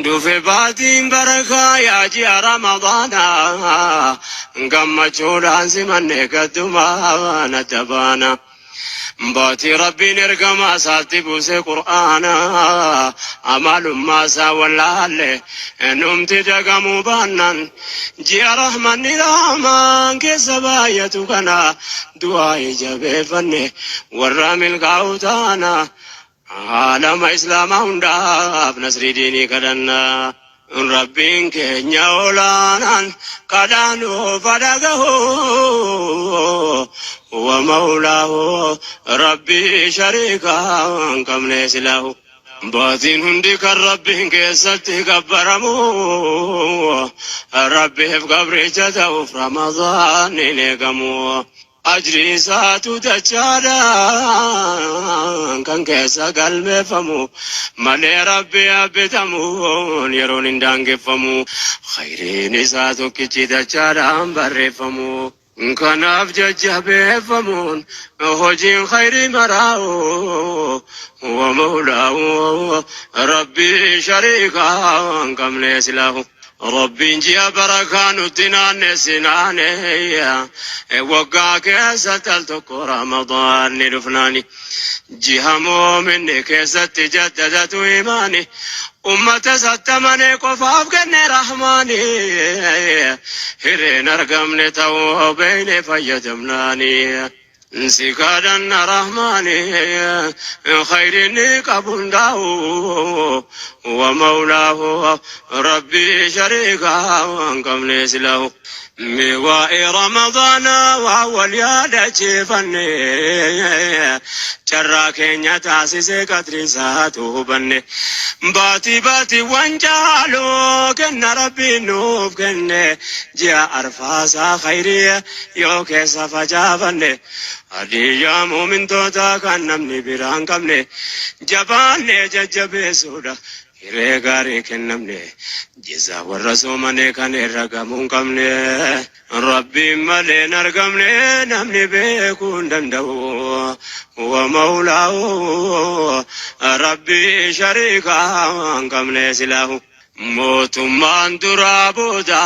Dhufe baatiin barakaa yaa ji'a Ramadaanaa gammachuudhaan simanne gaddumaan adda baana. Baatii Rabbiin ergamaa isaatti buuse Qur'aana amalummaa isaa wallaalle numti dagamuu baannan ji'a rahmanni rahmaan keessa baay'atu kana du'aa jabeeffanne warra milkaa'u taana. Aalama Islaamaa hundaaf nasrii diinii kadhanna. Rabbiin keenya olaanaan kadhaa nuuf haa dhagahu. Wa mawlaahu Rabbii shariikaa hin qabne silaahu. Baatiin hundi kan Rabbiin keessatti gabbaramu. Rabbiif gabricha ta'uuf Ramadaan hin eegamu. Ajrii isaatu dachaadhaan kan keessa galmeeffamu malee Rabbi abbitamuun yeroon hin daangeffamu. Khayriin isaa tokkichi dachaadhaan barreeffamu. Kanaaf jajjabeeffamuun hojiin khayrii maraa'u wa mawlaa'u Rabbii shariikaa hin qabne silaahu. Rabbiin ji'a barakaa nutti naannessi naane waggaa keessatti al tokko Ramadaan ni dhufnaani. Ji'a moominni keessatti jaddadatu imaani. Ummata sattamane qofaaf kenne rahmaani. Hireen argamne ta'uu beeyne fayyadamnaani. Si kadhanna Rahmaani khayrinni qabu hundaa'u wa mawlaahu Rabbii shariikaa hin qabne silahu. Mee waa'ee Ramadaana waa wal yaadachiifanne carraa keenya taasisee qadrii isaatu hubanne. Baatii baatiiwwan caalu kenna Rabbiin nuuf kenne ji'a arfaasaa khayrii yoo keessa facaafanne hadiyyaa muumintootaa kan namni biraa hin qabne jabaannee jajjabeessuudha hiree gaarii kennamne jizaa warra soomanee kan irra gamuu hin qabne Rabbiin malee hin argamne namni beekuu hin danda'u wa mawlaahu Rabbii shariikaa hin qabne silaahu. Mootummaan duraa booda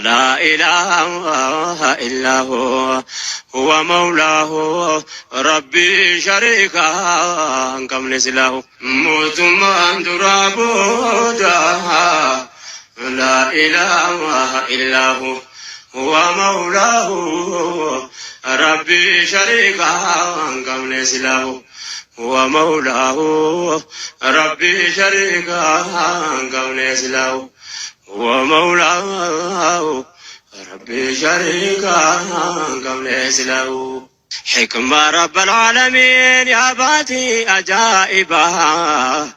laa ilaaha illaahu huwa mawlaahu Rabbii shariikaa hin qabne silaahu. Mootummaan duraa booda laa ilaaha illaahu huwa mawlaahu Rabbii shariikaa hin qabne silaahu. Huwa mawlaahu Rabbii shariikaa hin qabne silaahu. Huwa mawlaahu Rabbii shariikaa hin qabne silaahu. Hikmaa Rabbal Aalamiin yaa baatii ajaa'ibaa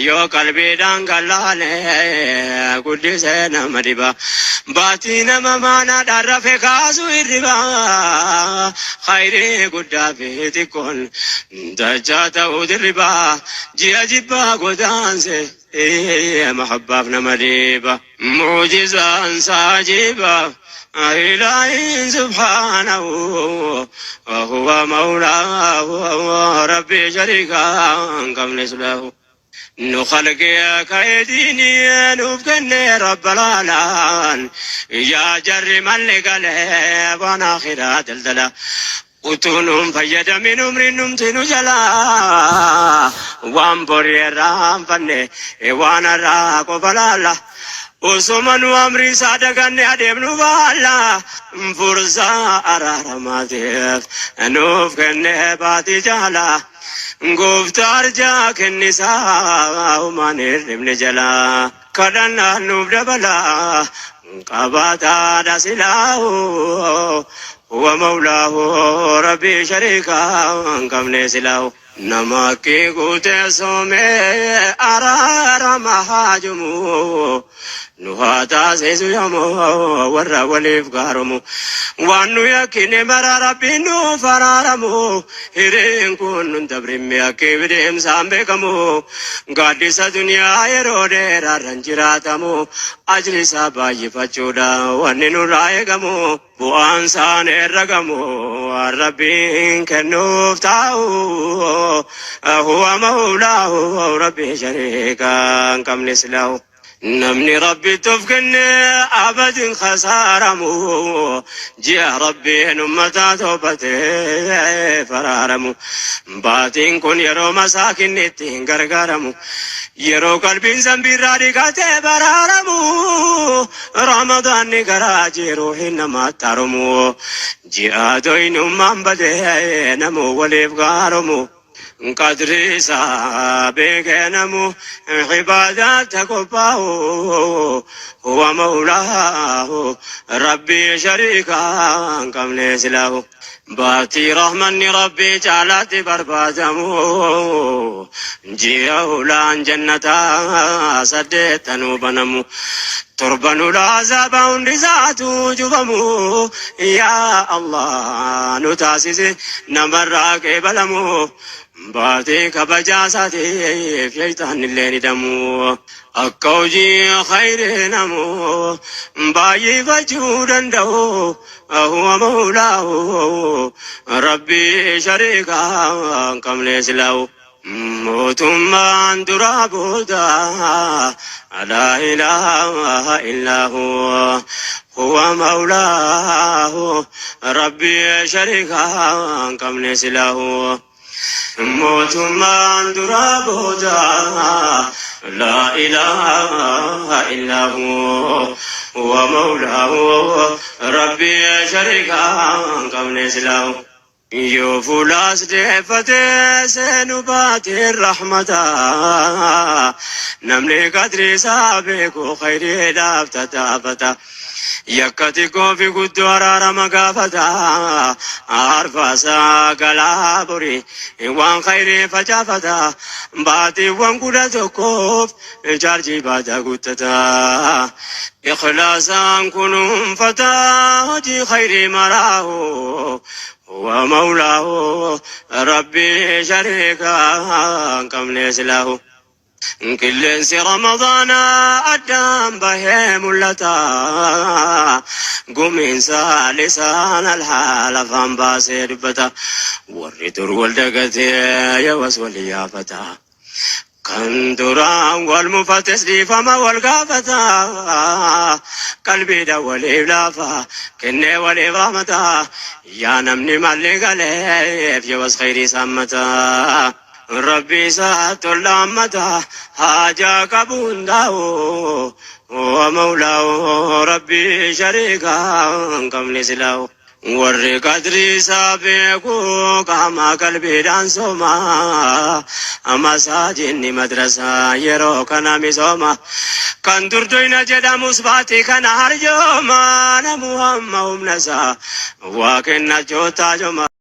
yoo qalbiidhaan gallaale guddisee nama dhiba. Baatii nama maanaadhaan rafe kaasu hirriba. Khayrii guddaa fi xiqqoon dachaa ta'uu dirriba. Ji'a jibbaa godaanse mahabbaaf nama dhiiba. Mu'jizaan isaa ajiiba. Ilaahiin subhaanahu huwa mawlaahu Rabbii shariikaa hin qabne silaahu. Nu khalqee ka'ee diinii nuuf kenne rabbal aalaan yaa jarri malli galee waan akhiraa daldala utuu nuun fayyadamin umriin numti nu jalaa waan borii irraanfanne waan har'aa qofa laalla osoma nu amrii isaa daganne adeemnu baalla fursaa araaramaatiif nuuf kenne baatii jaalaa. Gooftaa arjaa kennisaa humaan hirribne jalaa kadhannaan nuuf dabalaa qabaataadha silaahu huwa mawlaahu Rabbii shariikaa hin qabne silaahu. Nama akki guutee soomee araarama haajumu. Nu haa taasisu yoomuu warra waliif gaaromu. Waan nu yakkine mara Rabbiin nuuf araaramu. Hireen kun nun dabrimme akka deemsaan beekamu. Gaaddisa duniyaa yeroo dheeraarran jiraatamu. Ajri isaa baay'ifachuudha wanni nurraa eegamu. Bu'aan isaan herragamu waan Rabbiin kennuuf taa'u. Huwa mawlaahu Rabbi shariika hin qabne silaahu. Namni Rabbitti of kenne abadin khasaaramu. Ji'a Rabbiin ummataa toobatee faraaramu. Baatiin kun yeroo masaakinni ittiin gargaaramu. Yeroo qalbiin zambiirraa dhiqatee baraaramu. Ramadaanni garaa jiru hin namaatti haromu. Ji'a doynummaan badee namuu waliif gaaromu. Qadri isaa beekee namu ibaadaatti qophaa'u. Huwa mawlaahu Rabbii shariika hin qabne silaahu. Baatii rahmanni Rabbii caalaatti barbaadamu. Ji'a hulaan jannataa saddeettanuu banamu. Torban ulaa azaaba hundi isaatu cufamu. Yaa Allah nu taasisi namarraa qeebalamu. Baatii kabajaa isaatiif shayxaan illee ni damu. Akka hojii khayrii namu baay'ifachuu danda'u. Huwa mawlaahu Rabbii shariika hin qabne silaahu. Mootummaan duraa booda laa ilaaha illaahu huwa mawlaahu Rabbii shariika hin qabne silaahu. Mootummaan duraa booda laa ilaaha illaahu huwa mawlaahu Rabbii shariika hin qabne silaahu. Yoo fuulaas deeffatee seenu baateen rahmata. Namni qadri isaa beeku khayriidhaaf tattaafata. Yakka xiqqoo fi guddoo araarama gaafata. Arfaasaa galaa borii waan khayrii facaafata. Baatiiwwan 11f chaarjii baataa guuttata. Ikhlaasaan kunuunfata hojii khayrii maraahu. Huwa mawlaahu Rabbii shariika hin qabne silaahu. Qilleensi Ramadaanaa addaan bahee mul'ata. Gumiinsa lisaan alhaal afaan baasee dubbata. Warri dur wal dagatee yawas wal yaafata. Kan duraan wal mufates dhiifama wal gaafata. Qalbiidha waliif laafa kennee waliif rahmata. Yaa namni malli galeef yawas khayrii saammata. Rabbi isaa tollaammata haajaa qabu hundaa'u. Wa mawlaahu Rabbi shariika hin qabne silaahu. Warri qadrii isaa beeku qaama qalbiidhaan sooma. Masaajinni madrasaa yeroo kana misooma. Kan durdoyna jedhamus baatii kana harjooma. Namu hamma humna isaa waa kennachuu taajoma.